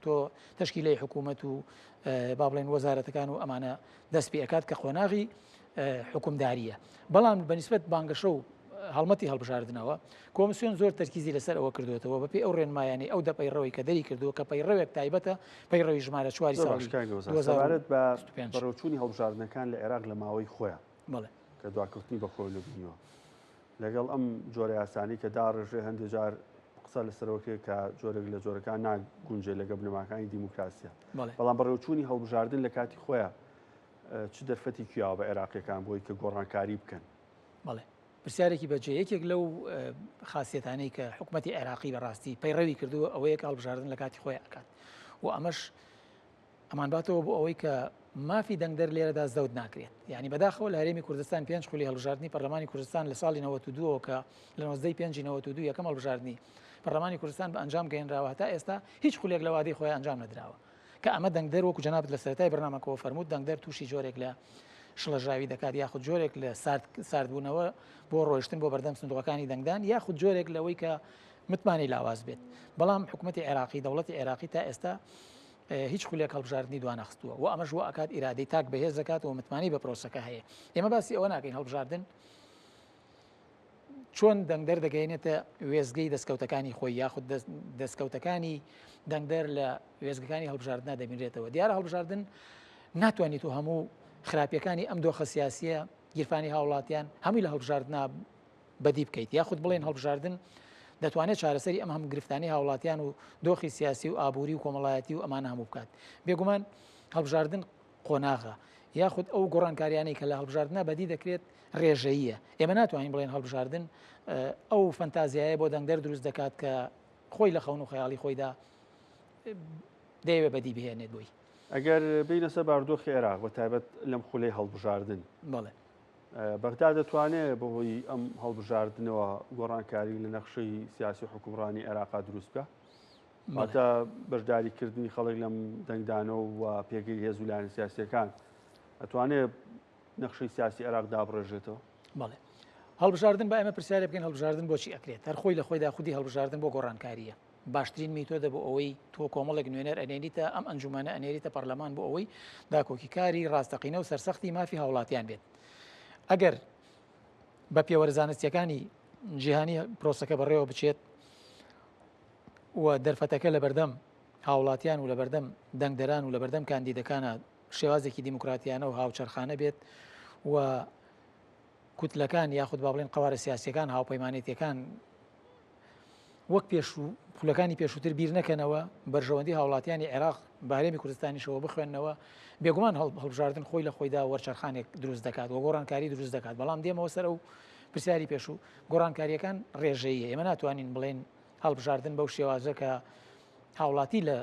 تۆ تەشکیلەی حکوومەت و با بڵێن وەزارەتەکان و ئەمانە دەست پێ ئەکات کە قۆناغی حکومداریە بەڵام بەنیسبەت بانگەشە و هەڵمەتی هەڵبژاردنەوە کۆمسیۆن زۆر تەرکیزی لەسەر ئەوە کردوێتەوە بەپی ئەو ڕێنمایانی ئەو دە پەیڕەوەی کە دەری کردووە کە پەیڕەوێک تایبەتە پەیڕەوی ژمارە چواری ساڵی سەبارەت بە بەڕێوچوونی هەڵبژاردنەکان لە عێراق لە ماوەی خۆیان بەڵێ کە دواکەوتنی بەخۆی بینیوە لەگەڵ ئەم جۆرە یاسانی کە داڕێژێ هەندێک جار قسە لەسەرەوەکرێت کە جۆرێک لە جۆرەکان ناگونجێ لەگە بنەماکانی دیموکراسیە بەڵام بەڕێوچوونی هەڵبژاردن لە کاتی خۆیان چ دەرفەتێکی یاوە بە عێراقیەکان بۆی کە گۆڕانکاری بکەن؟ بەڵێ پرسیارێکی بەجێ یەکێک لەو خاصیەتانەی کە حکوومەتتی عێراقی بەڕاستی پەیڕەوی کردووە ئەوەیە کە هەڵبژاردن لە کاتی خۆی ئەکات و ئەمەش ئەمانباتەوە بۆ ئەوەی کە مافی دەنگدەر لێرەدا زەوت ناکرێت یعنی بەداخەوە لە هەرێمی کوردستان پێنج خولی هەڵبژاردننی پەرلەمانی کوردستان لە ساڵی 92ەوە کە لە 19 پێنجی 92 یەکەم هەڵبژاردننی پەرلەمانی کوردستان بە ئەنجام گەێنراوە هەتا ئێستا هیچ خولێک لە وادەی خۆی ئەنجام نەدراوە کە ئەمە دەنگدەر وەکو جەنابت لە سەرەتای بەرنامەکەوە فەرمووت دەنگدەر تووشی جۆرێک لە شڵەژاوی دەکات یاخود جۆرێک لە ساردبوونەوە بۆ ڕۆیشتن بۆ بەردەم سندوقەکانی دەنگدان یاخود جۆرێک لەوەی کە متمانەی لاواز بێت بەڵام حکوومەتی عێراقی دەوڵەتی عێراقی تا ئێستا هیچ خولێک هەڵبژاردننی دوانەخستووە و ئەمەش وا ئەکات ئیرادەی تاک بەهێز دەکات و متمانەی بە پرۆسەکە هەیە ئێمە باسی ئەوە ناکەین هەڵبژاردن چۆن دەنگدەر دەگەیەنێتە وێستگەی دەستکەوتەکانی خۆی یاخود دەستکەوتەکانی دەنگدەر لە وێستگەکانی هەڵبژاردنە دەبینرێتەوە دیارە هەڵبژاردن ناتوانیت و هەموو خراپیەکانی ئەم دۆخە سیاسیە گیرفانی هاوڵاتیان هەمووی لە هەڵبژاردنا بەدی بکەیت یاخود بڵێن هەڵبژاردن دەتوانێت چارەسەری ئەم هەم گرفتانی هاوڵاتیان و دۆخی سیاسی و ئابووری و کۆمەڵایەتی و ئەمانە هەموو بکات بێگومان هەڵبژاردن قۆناغە یاخود ئەو گۆڕانکاریانەی کە لە هەڵبژاردنە بەدی دەکرێت ڕێژەییە ئێمە ناتوانین بڵێن هەڵبژاردن ئەو فەنتازیایە بۆ دەنگدەر دروست دەکات کە خۆی لە خەون و خەیاڵی خۆیدا دەیەوێت بەدی بهێنێت بۆی. ئەگەر بینە سەر بارودۆخی عێراق بە تایبەت لەم خولەی هەڵبژاردن بەڵێ بەغدا دەتوانێت بەهۆی ئەم هەڵبژاردنەوە گۆڕانکاری لە نەخشەی سیاسی حکومڕانی عێراقا دروست بکە؟ واتە بەشداریکردنی خەڵک لەم دەنگدانە و پێگەی هێز و لایەنە سیاسیەکان ئەتوانێت نەخشەی سیاسی عێراق دابڕێژێتەوە؟ بەڵێ هەڵبژاردن با ئێمە پرسیارێ بکەین هەڵبژاردن بۆچی ئەکرێت هەر خۆی لە خۆیدا خودی هەڵبژاردن بۆ گۆڕانکارییە باشترین میتۆدە بۆ ئەوەی تۆ کۆمەڵێک نوێنەر ئەنێریتە ئەم ئەنجومەنە ئەنێریتە پەرلەمان بۆ ئەوەی داکۆکیکاری ڕاستەقینە و سەرسەختی مافی هاوڵاتیان بێت ئەگەر بە پێوەرە زانستیەکانی جیهانی پرۆسەکە بەڕێوە بچێت و دەرفەتەکە لە بەردەم هاوڵاتیان و لە بەردەم دەنگدەران و لە بەردەم کاندیدەکانە شێوازێکی دیموکراتیانە و هاوچەرخانە بێت و کوتلەکان یاخود با بڵێن قەوارە سیاسیەکان هاوپەیمانێتیەکان وەک پێشوو خولەکانی پێشووتر بیر نەکەنەوە بەرژەوەندی هاوڵاتیانی عێراق بە هەرێمی کوردستانیشەوە بخوێننەوە بێگومان هەڵبژاردن خۆی لە خۆیدا وەرچەرخانێک دروست دەکات و گۆڕانکاری دروست دەکات بەڵام دێمەوە سەر ئەو پرسیاری پێشوو گۆڕانکاریەکان ڕێژەیە ئێمە ناتوانین بڵێن هەڵبژاردن بەو شێوازە کە هاوڵاتی لە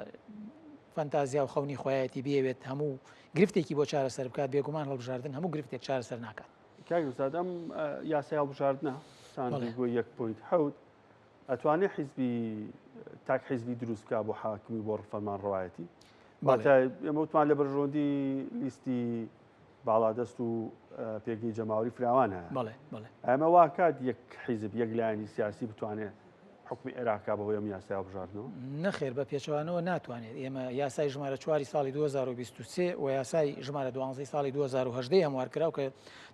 فەنتازیا و خەونی خۆیەتی بیەوێت هەموو گرفتێکی بۆ چارەسەر بکات بێگومان هەڵبژاردن هەموو گرفتێک چارەسەر ناکات. کاک نوساد ئەم یاسای هەڵبژاردنە ساندیگۆ یەک point حەوت ئەتوانێ حیزبی تاک حیزبی دروست بکا بۆ حاکمی بۆ فەرمانڕەوایەتی واتە ئێمە وتمان لە بەرژەوەندی لیستی باڵادەست و پێگەی جەماوەری فراوان هەیە ئەمە واکات یەک حیزب یەک لایەنی سیاسی بتوانێت حکومی عێراقا بەهۆی ئەم یاسای هەڵبژاردنەوە؟ نەخێر بە پێچەوانەوە ناتوانێت ئێمە یاسای ژمارە چواری ساڵی 2023 و یاسای ژمارە دوانزەی ساڵی 2018 هەموار کراو کە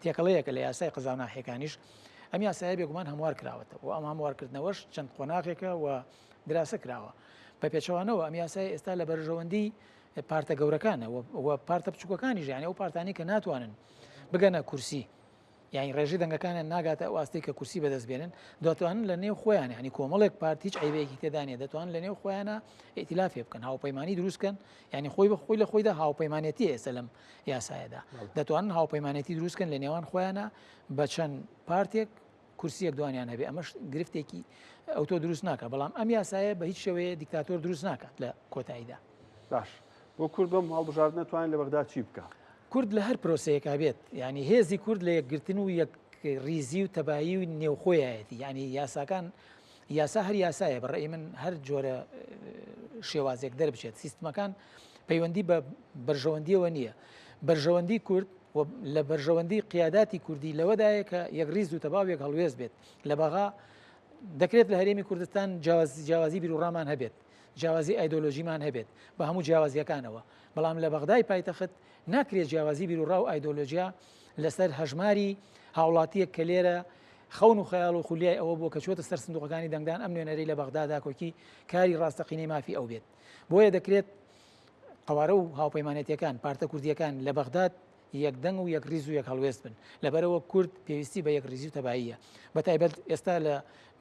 تێکەڵەیەکە لە یاسای قەزا و ناحیەکانیش ئەم یاسایە بێگومان هەموار کراوەتەوە و ئەم هەموارکردنەوەش چەند قۆناغێکە و دراسە کراوە بە پێچەوانەوە ئەم یاسای ئێستا لە بەرژەوەندی پارتە گەورەکانە و پارتە بچووکەکانیش یانی ئەو پارتانی کە ناتوانن بگەنە کورسی یانی ڕێژەی دەنگەکانیان ناگاتە ئەو ئاستەی کە کورسی بەدەست بێنن، دەتوانن لە نێو خۆیان یانی کۆمەڵێک پارت هیچ عەیبەیەکی تێدا نییە دەتوانن لە نێو خۆیانە ئیتیلافێ بکەن هاوپەیمانی دروست کەن یانی خۆی بە خۆی لە خۆیدا هاوپەیمانێتی ئێستا لەم یاسایەدا دەتوانن هاوپەیمانێتی دروست کەن لە نێوان خۆیانە بە چەند پارتێک کورسیەک دوانیان هەبێ ئەمەش گرفتێکی ئەوتۆ دروست ناکە بەڵام ئەم یاسایە بە هیچ شێوەیە دیکتاتۆر دروست ناکات لە کۆتاییدا. باش بۆ کورد بەم هەڵبژاردنە توانێت لە بەغدا چی بکا؟ کورد لە هەر پرۆسەیەکا بێت یانی هێزی کورد لە یەکگرتن و یەک ریزی و تەبایی و نێوخۆیایەتی یانی یاساکان یاسا هەر یاسایە بە ڕێی من هەر جۆرە شێوازێک دەربچێت سیستمەکان پەیوەندی بە بەرژەوەندیەوە نییە بەرژەوەندی کورد و لە بەرژەوەندی قیاداتی کوردی لەوەدایە کە یەکڕیز و تەبا و یەک هەڵوێست بێت لە بەغا. دەکرێت لە هەرێمی کوردستان جیاوازی بیروڕامان هەبێت، جیاوازی ئایدۆلۆژیمان هەبێت بە هەموو جیاوازییەکانەوە، بەڵام لە بەغدای پایتەخت ناکرێت جیاوازی بیروڕا و ئایدۆلۆژیا لەسەر هەژماری هاوڵاتییەک کە لێرە خەون و خەیاڵ و خولیای ئەوە بووە کە چووەتە سەر سندوقەکانی دەنگدان ئەم نوێنەرەی لە بەغدا داکۆکی کاری ڕاستەقینەی مافی ئەو بێت. بۆیە دەکرێت قەوارە و هاوپەیمانێتیەکان، پارتە کوردییەکان لە بەغداد یەک دەنگ و یەک ڕیز و یەک هەڵوێست بن. لەبەرئەوە کورد پێویستی بە یەکڕیزی و تەباییە. بەتایبەت ئێستا لە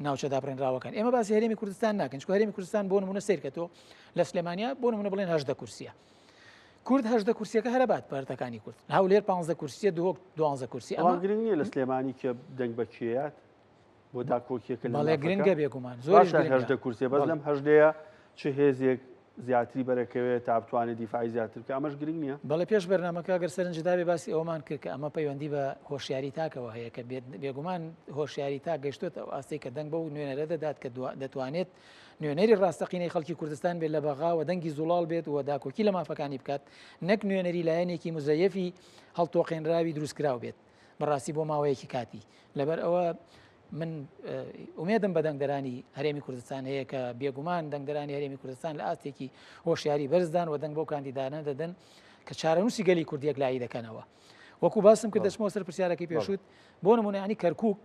ناوچە دابڕێنراوەکان. ئێمە باسی هەرێمی کوردستان ناکەین، چونکە هەرێمی کوردستان بۆ نمونە سەیرکە تۆ لە سلێمانیا بۆ نمونە بڵێن 18 کورسیە. کورد 18 کورسیەکە هەرە بات پارتەکانی کورد. هەولێر 15 کورسیە، دهۆک 12 کورسی. ئەمە گرنگ نییە لە سلێمانی کێ دەنگ بە کێیات بۆ داکۆکیەکە لە بەڵێ گرنگە بێگومان زۆر هەژدە کورسیە بەس لەم هەژدەیە چ هێزێک زیاتری بەرەکەوێت تا بتوانێت دیفاعی زیاتر بکات ئەمەش گرنگ نییە؟ بەڵێ پێش بەرنامەکە گەر سەرنجت دابێ باسی ئەوەمان کرد کە ئەمە پەیوەندی بە هۆشیاری تاکەوە هەیە کە بێگومان هۆشیاری تاک گەشتۆتە ئەو ئاستەی کە دەنگ بەو نوێنەرە دەدات کە دەتوانێت نوێنەری ڕاستەقینەی خەڵکی کوردستان بێت لە بەغا و دەنگی زوڵاڵ بێت و داکۆکی لە مافەکانی بکات نەک نوێنەری لایەنێکی مزەیەفی هەڵتۆقێنراوی دروستکراو بێت بەڕاستی بۆ ماوەیەکی کاتی لەبەر ئەوە من ئومێدم بە دەنگدەرانی هەرێمی کوردستان هەیە کە بێگومان دەنگدەرانی هەرێمی کوردستان لە ئاستێکی هۆشیاری بەرزدان و دەنگ بۆ کاندیدانە دەدەن کە چارەنووسی گەلی کورد یەکلایی دەکەنەوە. وەکو باسم کرد دەچمەوە سەر پرسیارەکەی پێشووت بۆ نمونە ینی کەرکک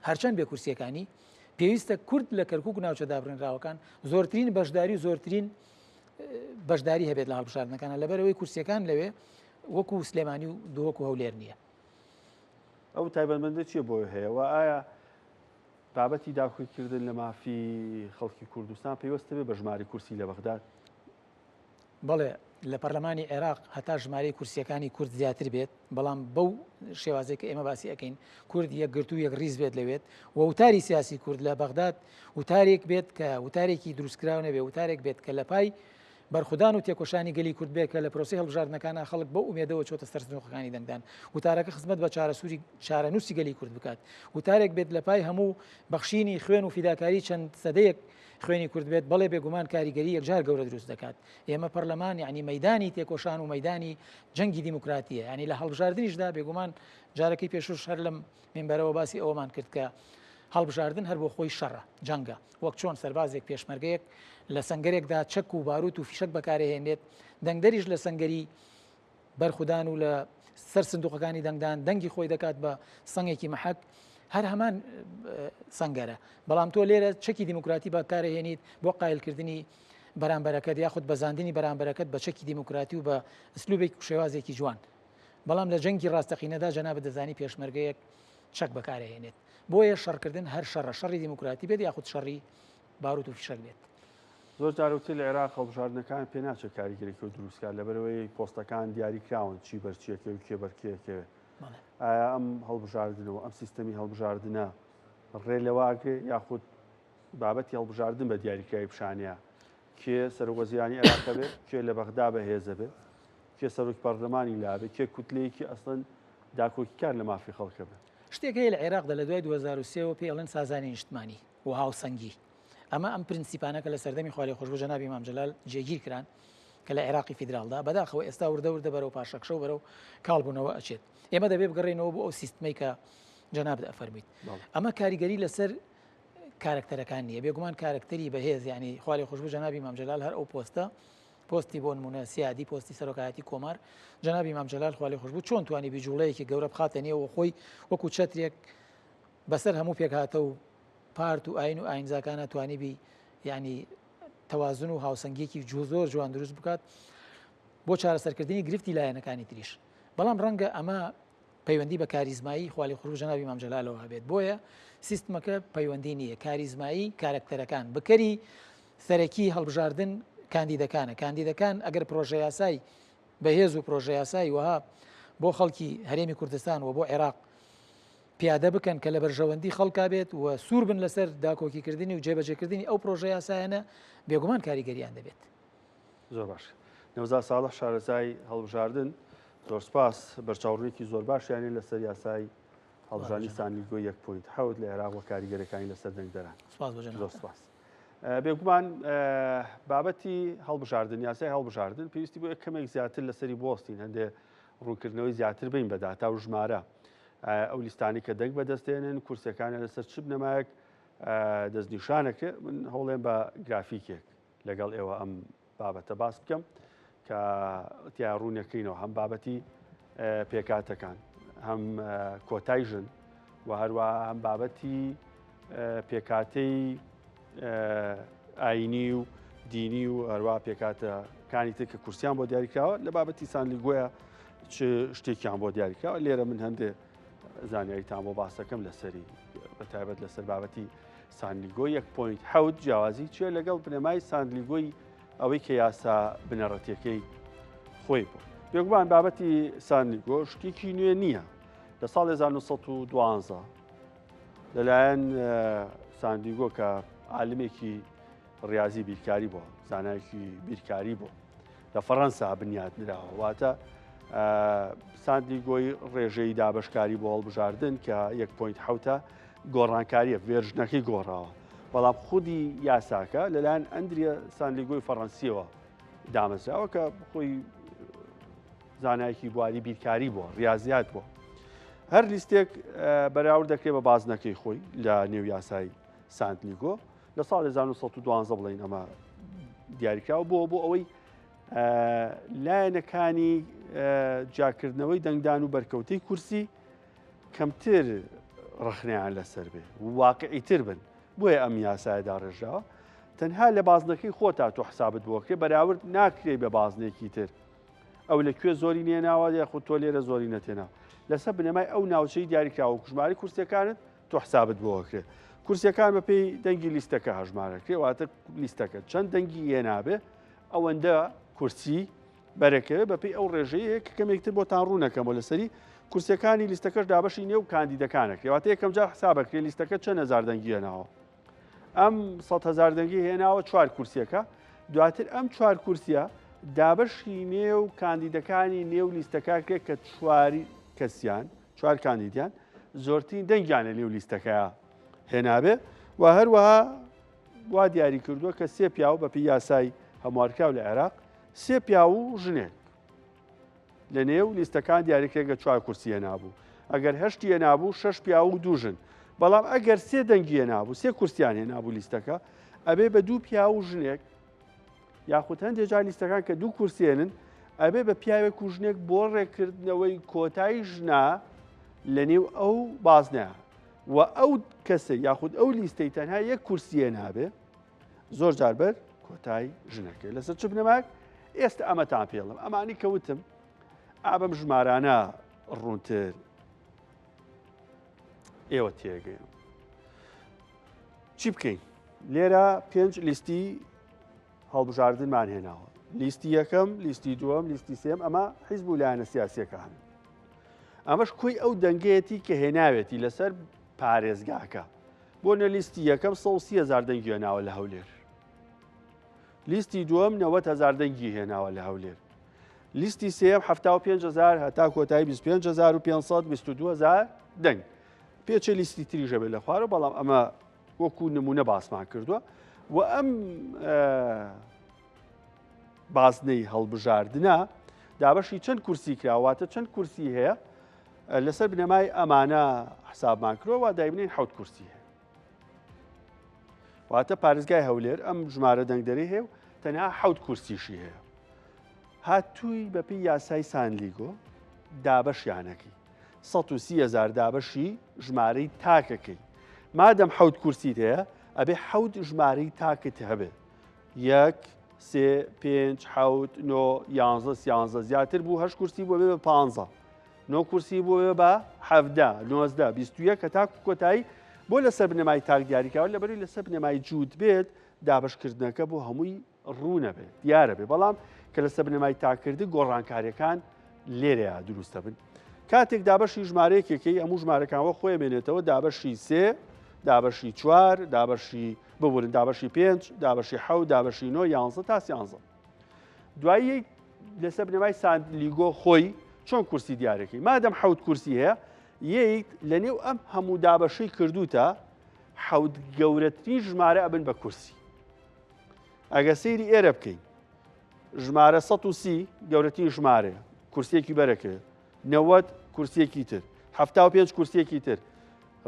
هەرچەند بێ کورسیەکانی پێویستە کورد لە کەرکک و ناوچە دابڕێنراوەکان زۆرترین بەشداری و زۆرترین بەشداری هەبێت لە هەڵبژاردنەکانە لەبەرەوەی کورسیەکان لەوێ وەکو سلێمانی و دهۆک و هەولێر نییە. ئەو تایبەتمەندە چیە بۆی هەیە و ئایا بابەتی داکۆکیکردن لە مافی خەڵکی کوردستان پەیوەستە بێ بە ژمارەی کورسی لە بەغداد؟ بەڵێ لە پەرلەمانی عێراق هەتا ژمارەی کورسیەکانی کورد زیاتر بێت بەڵام بەو شێوازێک کە ئێمە باسی ئەەکەین کورد یەکگرتوو یەک ڕیز بێت لەوێت و وتاری سیاسی کورد لە بەغداد وتارێک بێت کە وتارێکی دروستکراو نەبێ وتارێک بێت کە لە پای بەرخودان و تێکۆشانی گەلی کورد بێت کە لە پرۆسەی هەڵبژاردنەکانا خەڵک بەو ئومێدەوە چۆتە سەر سندوقەکانی دەنگدان، وتارەکە خزمەت بە چارەسوری چارەنووسی گەلی کورد بکات، وتارێک بێت لە پای هەموو بەخشینی خوێن و فیداکاری چەند سەدەیەک خوێنی کورد بێت، بەڵێ بێگومان کاریگەری یەکجار گەورە دروست دەکات. ئێمە پەرلەمان یانی مەیدانی تێکۆشان و مەیدانی جەنگی دیموکراتیە، یانی لە هەڵبژاردنیشدا بێگومان جارەکەی پێشووش هەر لەم مینبەرەوە باسی ئەوەمان کرد کە هەڵبژاردن هەر بۆ خۆی شەڕە، جەنگە، وەک چۆن سەربازێک پێشمەرگەیەک لە سەنگەرێکدا چەک و باروت و فیشەک بەکارەهێنێت، دەنگدەریش لە سەنگەری بەرخودان و لە سەر سندوقەکانی دەنگدان دەنگی خۆی دەکات بە سەنگێکی مەحەک، هەر هەمان سەنگەرە، بەڵام تۆ لێرە چەکی دیموکراتی بەکارەهێنیت بۆ قایلکردنی بەرامبەرەکەت یاخود بەزاندنی بەرامبەرەکەت بە چەکی دیموکراتی و بە ئسلوبێک و شێوازێکی جوان. بەڵام لە جەنگی ڕاستەقینەدا جەنابت دەزانی پێشمەرگەیەک چەک بەکارەهێنێت. بۆیە شەڕکردن هەر شەڕە، شەڕی دیموکراتی بێت یاخود شەڕی باروت و فیشەک بێت. زۆر جار وتر لە عێراق هەڵبژاردنەکان پێناچێت کاریگەریی ئەو دروست کات لەبەرئەوەی پۆستەکان دیاریکراون چی بەر چی ئەکەوێت و کێ بەر کێ ئەکەوێت. ئایا ئەم هەڵبژاردنە و ئەم سیستەمی هەڵبژاردنە ڕێ لەوە ئەگرێ یاخود بابەتی هەڵبژاردن بە دیاریکراوی پیشانەیە کێ سەرۆکوەزیرانی عێراق بێ، کێ لە بەغدا بەهێزە بێ، کێ سەرۆکی پەرلەمانی لابێ، کێ کوتلەیەکی ئەسڵەن داکۆکیکار لە مافی خەڵکە بێ. شتێک هەیە لە عێراقدا لە دوای 2003 وە پێی ئەڵێن سازانی نیشتمانی و هاوسەنگی. ئەمە ئەم پرنسیپانە کە لە سەردەمی خوالێخۆشبوو جەنابی مام جەلال جێگیر کران کە لە عێراقی فیدراڵدا، بەداخەوە ئێستا وردە وردە بەرەو پاشەکشە و بەرەو کاڵبوونەوە ئەچێت. ئێمە دەبێ بگەڕێینەوە بۆ ئەو سیستمەی کە جەنابت ئەفەرموویت. ئەمە کاریگەری لەسەر کارەکتەرەکان نییە. بێگومان کارەکتەری بەهێز یانی خوالێخۆشبوو جەنابی مام جەلال هەر ئەو پۆستە پۆستی بۆ نمونە سیادی پۆستی سەرۆکایەتی کۆمار جەنابی مام جەلال خوالێخۆشبوو چۆن توانی بیجوڵەیەکی گەورە بخاتە نێوە خۆی وەکو چەترێک بەسەر هەموو پێکهاتە و پارت و ئاین و ئاینزاکانە توانی بی یعنی تەوازن و هاوسەنگیەکی جوو زۆر جوان دروست بکات بۆ چارەسەرکردنی گرفتی لایەنەکانی تریش بەڵام ڕەنگە ئەمە پەیوەندی بە کاریزمایی خوالێخۆشبوو جەنابی مام جەلالەوە هەبێت بۆیە سیستمەکە پەیوەندی نییە کاریزمایی کارەکتەرەکان بکەری سەرەکی هەڵبژاردن کاندیدەکانە کاندیدەکان ئەگەر پرۆژە یاسای بەهێز و پرۆژە یاسای وەها بۆ خەڵکی هەرێمی کوردستان و بۆ عێراق پیادە بکەن کە لە بەرژەوەندی خەڵکا بێت و سوور بن لەسەر داکۆکیکردنی و جێبەجێکردنی ئەو پرۆژە یاسایانە بێگومان کاریگەریان دەبێت. زۆر باش نەوزاد ساڵح شارەزای هەڵبژاردن زۆر سپاس بەرچاوڕوونێکی زۆر باشیانێ لەسەر یاسای هەڵبژاردنی سانلیگۆ 1.7 لە عێراق و کاریگەرەکانی لەسەر دەنگدەران زۆر سپاس. بێگومان بابەتی هەڵبژاردن یاسای هەڵبژاردن پێویستی بۆ کەمێک زیاتر لەسەری بۆستین هەندێ ڕوونکردنەوەی زیاتر بین بە داتا و ژمارە ئەو لیستانی کە دەنگ بەدەستێنن کورسەکانیان لەسەر چ بنەمایەک دەستنیشانەکرێت من هەوڵێن بە گرافیکێک لەگەڵ ئێوە ئەم بابەتە باس بکەم کە تیا ڕوونەکەینەوە هەم بابەتی پێکاتەکان هەم کۆتای ژن و هەروە هەم بابەتی پێکاتەی ئاینی و دینی و هەروە پێکاتەکانی تر کە کورسیان بۆ دیاریکراوە لە بابەتی سانلیگۆیە چ شتێکیان بۆ دیاریکراوە لێرە من هەندێ زانیاریتان بۆ باسەکەم لەسەری بە تایبەت لەسەر بابەتی سانلیگۆ 1.7 جیاوازی چیە لەگەڵ بنەمای سانلیگۆی ئەوەی کە یاسا بنەڕەتیەکەی خۆی بوو. بێگومان بابەتی سانلیگۆ شتێکی نوێ نییە. لە ساڵ 1912 لەلایەن ساندیگۆ کە عالمێکی ڕاضی بیرکاری بووە زانایەکی بیرکاری بوو لە فەڕەنسا بنیات نراوە واتە ساندیگۆی ڕێژەی دابشکاری بۆ هەڵبژاردن کە 1.7 گۆڕانکاریە version ەکەی گۆڕاوە بەڵام خودی یاساکە لەلایەن ئەندریە سانلیگۆی فەڕەنسیەوە دامەزراوە کە خۆی زانایەکی بواری بیرکاری بووە ڕاضیات بووە هەر لیستێک بەراورد دەکرێت بە بازنەکەی خۆی لە نێو یاسای سانتلیگۆ لە ساڵی 1912 بڵین ئەمە دیاریکراوە بۆ بۆ ئەوەی لایەنەکانی جیاکردنەوەی دەنگدان و بەرکەوتەی کورسی کەمتر ڕەخنەیان لەسەر بێ و واقعیتر بن بۆیە ئەم یاسایە داڕێژراوە تەنها لە بازنەکەی خۆتا تۆ حسابت بۆکرێ بەراورد ناکرێ بە بازنێکی تر ئەو لە کوێ زۆری نێناوە یاخود تۆ لێرە زۆری نەتێنا لەسەر بنەمای ئەو ناوچەی دیاریکراوە ژماری کورسیەکانت تۆ حسابت بۆکرێ کورسیەکان بەپێی دەنگی لیستەکە هەژمارەکرێ واتە لیستەکە چەند دەنگی هێنابێ ئەوەندە کورسی بەرەکەوێت بەپێی ئەو ڕێژەیە کە کەمێکتر بۆتان ڕوونەکەمەوە لەسەری کورسیەکانی لیستەکەش دابەشی نێو کاندیدەکانەکرێ واتە یەکەم جار حسابەکرێ لیستەکە چەند هەزار دەنگی هێناوە ئەم 100 هەزار دەنگی هێناوە چوار کورسیەکە دواتر ئەم چوار کورسیە دابەشی نێو کاندیدەکانی نێو لیستەکە کرێت کە چواری کەسیان چوار کاندیدیان زۆرترین دەنگیان لە نێو لیستەکە هێنابێ و هەروەها وا دیاری کردووە کە سێ پیاو بەپی یاسای هەموارکراو لە عێراق سێ پیاو و ژنێک لە نێو لیستەکان دیاریکرێت کە چوار کورسی هێنابوو ئەگەر هەشتی هێنابوو شەش پیاو و دوو ژن بەڵام ئەگەر سێ دەنگی هێنابوو سێ کورسیان هێنابوو لیستەکە ئەبێ بە دوو پیاو و ژنێک یاخود هەندێک جار لیستەکان کە دوو کورسێنن ئەبێ بە پیاوێک و ژنێک بۆ ڕێککردنەوەی کۆتای ژنا لە نێو ئەو بازنەیە و ئەو کەسە یاخود ئەو لیستەی تەنها یەک کورسیە نابێ زۆر جار بەر کۆتای ژنەکەی لەسەر چ بنەماک ئێستا ئەمەتان پێڵم ئەمانی کەوتم ئابم ژمارانە ڕوونتر ئێوە تێگەن چی بکەین لێرە پێنج لیستی هەڵبژاردنمان هێناوە لیستی یەکەم لیستی دووەم لیستی سێم ئەمە حیزب و لایەنە سیاسیەکان ئەمەش کۆی ئەو دەنگەیەتی کە هێناوێتی لەسەر پارێزگاکە بۆ نە لیستی یەکەم 130 هزار دەنگی هێناوە لە هەولێر لیستی دووەم 90 هزار دەنگی هێناوە لە هەولێر لیستی سێم 75 هزار هەتا کۆتایی 25522 هزار دەنگ پێچێ لیستی تریژە بێت لە خوارەوە بەڵام ئەمە وەکو نمونە باسمان کردووە و ئەم بازنەی هەڵبژاردنە دابەشی چەند کورسی کراواتە چەند کورسی هەیە لەسەر بنەمای ئەمانە حسابمان کردووە وا دایبنین حوت کورسی هەیە واتە پارێزگای هەولێر ئەم ژمارە دەنگدەری هەیە و تەنها حوت کورسیشی هەیە هاتووی بەپی یاسای سانلیگۆ دابەشیانەکەی 130 هزار دابەشی ژمارەی تاکەکەی مادەم حوت کورسیت هەیە ئەبێ حوت ژمارەی تاکت هەبێت یەک سێ پێنج حەوت نۆ یانزە سیانزە زیاتر بوو هەشت کورسی بۆ بێ بە پانزە نۆ کورسی بۆ بێ بە حەڤدە 19 21 هەتاکو کۆتایی بۆ لەسەر بنەمای تاک دیاریکراوە لەبەری لەسەر بنەمای جووت بێت دابەشکردنەکە بۆ هەمووی ڕوونە بێت دیارە بێ بەڵام کە لەسەر بنەمای تاکردن گۆڕانکاریەکان لێرەیە دروستە بن کاتێک دابەشی ژمارەیەکێکی هەموو ژمارەکان وە خۆی مێنێتەوە دابەشی سێ دابەشی چوار دابەشی ببورن دابەشی پێنج دابەشی حەوت دابەشی نۆ یانزە تا سیانزە دوایی لەسەر بنەمای ساندلیگۆ خۆی چۆن کورسی دیارەکەی مادەم حەوت کورسی هەیە یەیت لە نێو ئەم هەموو دابەشەی کردوتە حەوت گەورەترین ژمارە ئەبن بە کورسی ئەگە سەیری ئێرە بکەین ژمارە 130 گەورەترین ژمارەیە. کورسیەکی بەرەکەوێت، 90 کورسیەکی تر، 75 کورسیەکی تر.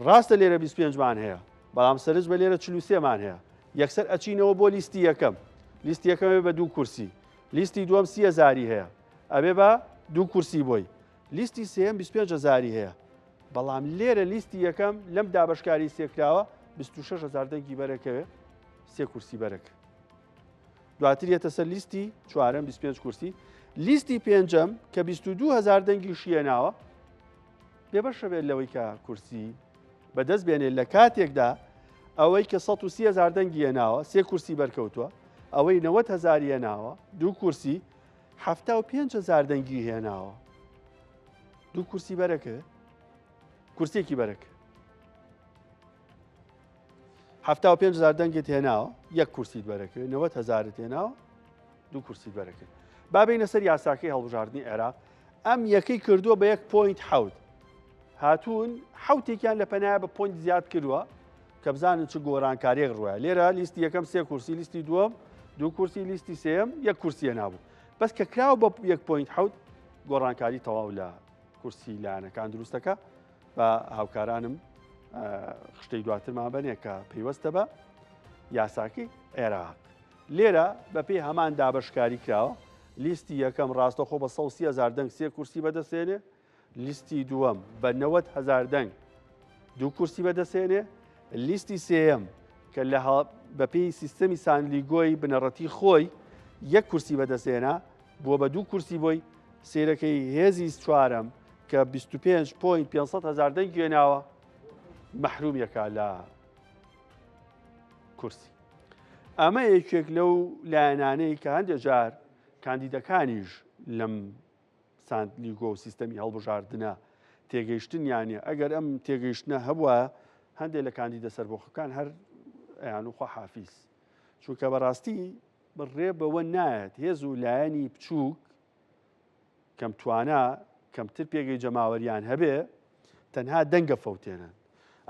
ڕاستە لێرە 25 مان هەیە، بەڵام سەرنج بە لێرە 43 مان هەیە. یەکسەر ئەچینەوە بۆ لیستی یەکەم. لیستی یەکەم ئەبێ بە دوو کورسی. لیستی دووەم 30 هەزاری هەیە. ئەبێ بە دوو کورسی بۆی. لیستی سێیەم 25 هەزاری هەیە. بەڵام لێرە لیستی یەکەم لەم دابەشکاری سێکراوە 26 هەزار دەنگی بەرەکەوێ، سێ کورسی بەرەکە. دواتر یەتە سەر لیستی چوارەم 25 کورسی. لیستی پێنجەم کە 22 هەزار دەنگیشی هێناوە بێبەشە بێت لەوەی کە کورسی بەدەست بێنێت لە کاتێکدا ئەوەی کە 130 هەزار دەنگی هێناوە سێ کورسی بەرکەوتووە، ئەوەی 90 هەزاری هێناوە دوو کورسی، 75 هەزار دەنگی هێناوە دوو کورسی بەرەکە، کورسێکی بەرەکە. 75 هەزار دەنگت هێناوە یەک کورسیت بەرەکەوێت، 90 هەزارت هێناوە دوو کورسیت بەرەکەوێت. با بینە سەر یاساکەی هەڵبژاردنی عێراق، ئەم یەکەی کردووە بە یەک point حەوت، هاتوون حوتێکیان لە پەنایە بە point زیاد کردووە کە بزانن چ گۆڕانکاریەک ڕوایە. لێرە لیستی یەکەم سێ کورسی، لیستی دووەم دوو کورسی، لیستی سێم یەک کورسیە نابوو، بەس کە کراوە بە یەک point حەوت گۆڕانکاری تەواو لە کورسی لایەنەکان دروستەکە. بە هاوکارانم خشتەی دواترمان بەنێ کە پەیوەستە بە یاساکەی عێراق. لێرە بەپێی هەمان دابەشکاری کراوە، لیستی یەکەم ڕاستەخۆ بە 130 هەزار دەنگ سێ کورسی بەدەستێنێ، لیستی دووەم بە 90 هەزار دەنگ دوو کورسی بەدەستێنێ، لیستی سێیەم کە لە بەپێی سیستەمی سانلیگۆی بنەڕەتی خۆی یەک کورسی بەدەستێنا بووە بە دوو کورسی بۆی. سیرەکەی هێزی چوارەم کە 25 point 500 هەزار دەنگی هێناوە مەحرومیەکە لە کورسی. ئەمە یەکێک لەو لایەنانەی کە هەندێک جار کاندیدەکانیش لەم سانت لیگۆ و سیستەمی هەڵبژاردنە تێگەیشتنیانە. ئەگەر ئەم تێگەیشتنە هەبووە هەندێک لە کاندیدە سەربەخۆکان هەر ئەیان و خواحافیز، چونکە بەڕاستی ڕێ بەوە نایەت هێز و لایەنی بچووک کەم توانا کەمتر پێگەی جەماوەریان هەبێ تەنها دەنگە فەوتێنن.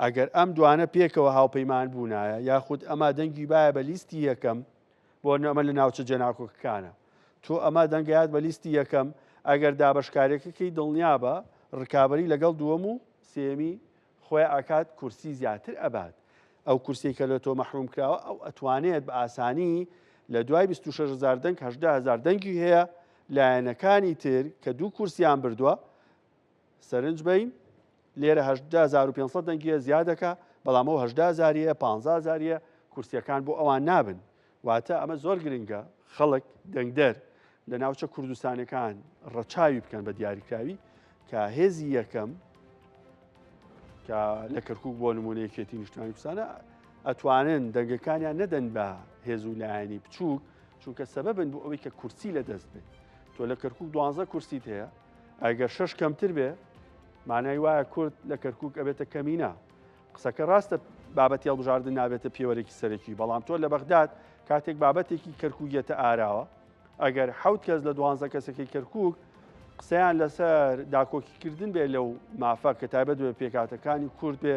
ئەگەر ئەم دوانە پێکەوە هاوپەیمان بوونایە یاخود ئەمە دەنگی باە بە لیستی یەکەم، بۆ ئەمە لە ناوچە جێناکۆکەکانە تۆ ئەمە دەنگیات بە لیستی یەکەم، ئەگەر دابەشکارێکەکەی دڵنیابە ڕکابی لەگەڵ دووەم و سێمی خۆی ئاکات کورسی زیاتر ئەبات. ئەو کورسیەی کە لە تۆ مەحروم کراوە ئەو ئەتوانێت بە ئاسانی لە دوای 26 هزار دەنگ 18 هزار دەنگی هەیە. لایەنەکانی تر کە دوو کورسیان بردووە سەرنج بین لێرە 18500 دەنگیە زیادەکە، بەڵام ئەو 18 هزاریە 15 هزاریە کورسیەکان بۆ ئەوان نابن. واتە ئەمە زۆر گرنگە خەڵک دەنگدەر لە ناوچە کوردستانەکان ڕەچاوی بکەن بە دیاریکراوی کە هێزی یەکەم کە لە کەرکک بۆ نمونە یەکێتی نیشتمانی کوردستانە ئەتوانن دەنگەکانیان نەدەن بە هێز و لایەنی بچووک، چونکە سەبەبن بۆ ئەوەی کە کورسی لە دەست بێت. تۆ لە کەرکک 12 کورسیت هەیە، ئەگەر شەش کەمتر بێ مانای وایە کورد لە کەرکک ئەبێتە کەمینە. قسەکە ڕاستە بابەتی هەڵبژاردن نابێتە پێوەرێکی سەرەکی، بەڵام تۆ لە بەغداد کاتێک بابەتێکی کەرکک یەتە ئاراوە، ئەگەر حەوت کەس لە دوانزە کەسەکەی کەرکک قسەیان لەسەر داکۆکیکردن بێ لەو مافە کە تایبەت بە پێکهاتەکانی کورد بێ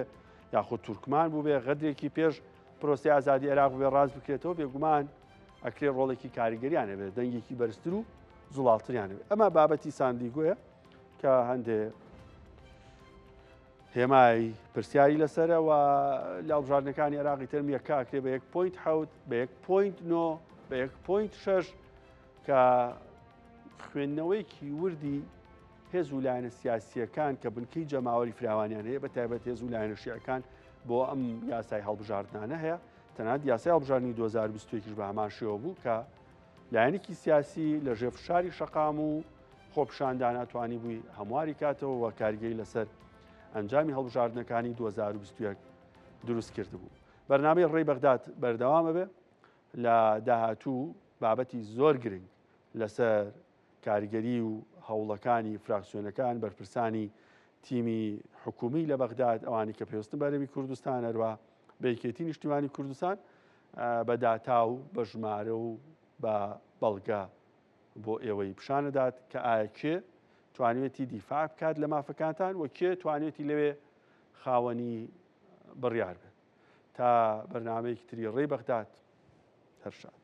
یاخود تورکمان بوو بێ، غەدرێکی پێش پرۆسەی ئازادی عێراق بێ ڕاست بکرێتەوە، بێگومان ئەکرێ ڕۆڵێکی کاریگەریان هەبێت، دەنگێکی بەرزتر و زوڵاڵتریان هەبێت. ئەمە بابەتی ساندیگۆیە کە هەندێ هێمای پرسیاری لەسەرە و لە هەڵبژاردنەکانی عێراقی ترم یەکە ئەکرێ بە یەک point حەوت، بە یەک point نۆ، بە یەک point شەش، کە خوێندنەوەیەکی وردی هێز و لایەنە سیاسییەکان کە بنکەی جەماوەری فراوانیان هەیە، بە تایبەت هێز و لایەنە شیعەکان بۆ ئەم یاسای هەڵبژاردنانە هەیە. تەنانەت یاسای هەڵبژاردنی 2021 بە هەمان شێوە بوو کە لایەنێکی سیاسی لە ژێر فشاری شەقام و خۆپیشاندانە توانی بووی هەمواری کاتەوە و کاریگەری لەسەر ئەنجامی هەڵبژاردنەکانی 2021 دروست کردبوو. بەرنامەی ڕێی بەغداد بەردەوامە بێ لە داهاتوو بابەتی زۆر گرنگ لەسەر کاریگەری و هەوڵەکانی فراکسیۆنەکان، بەرپرسانی تیمی حکومی لە بەغداد، ئەوانی کە پێویستن بە هەرێمی کوردستان، هەروە بە یەکێتی نیشتیمانی کوردستان بە داتا و بە ژمارە و بە بەڵگە بۆ ئێوەی پیشانەدات کە ئایا کێ توانیوێتی دیفاع بکات لە مافەکانتان و کێ توانیوێتی لەوێ خاوەنی بڕیار بێت. تا بەرنامەیەکی تری ڕێی بەغداد، هەر شاد.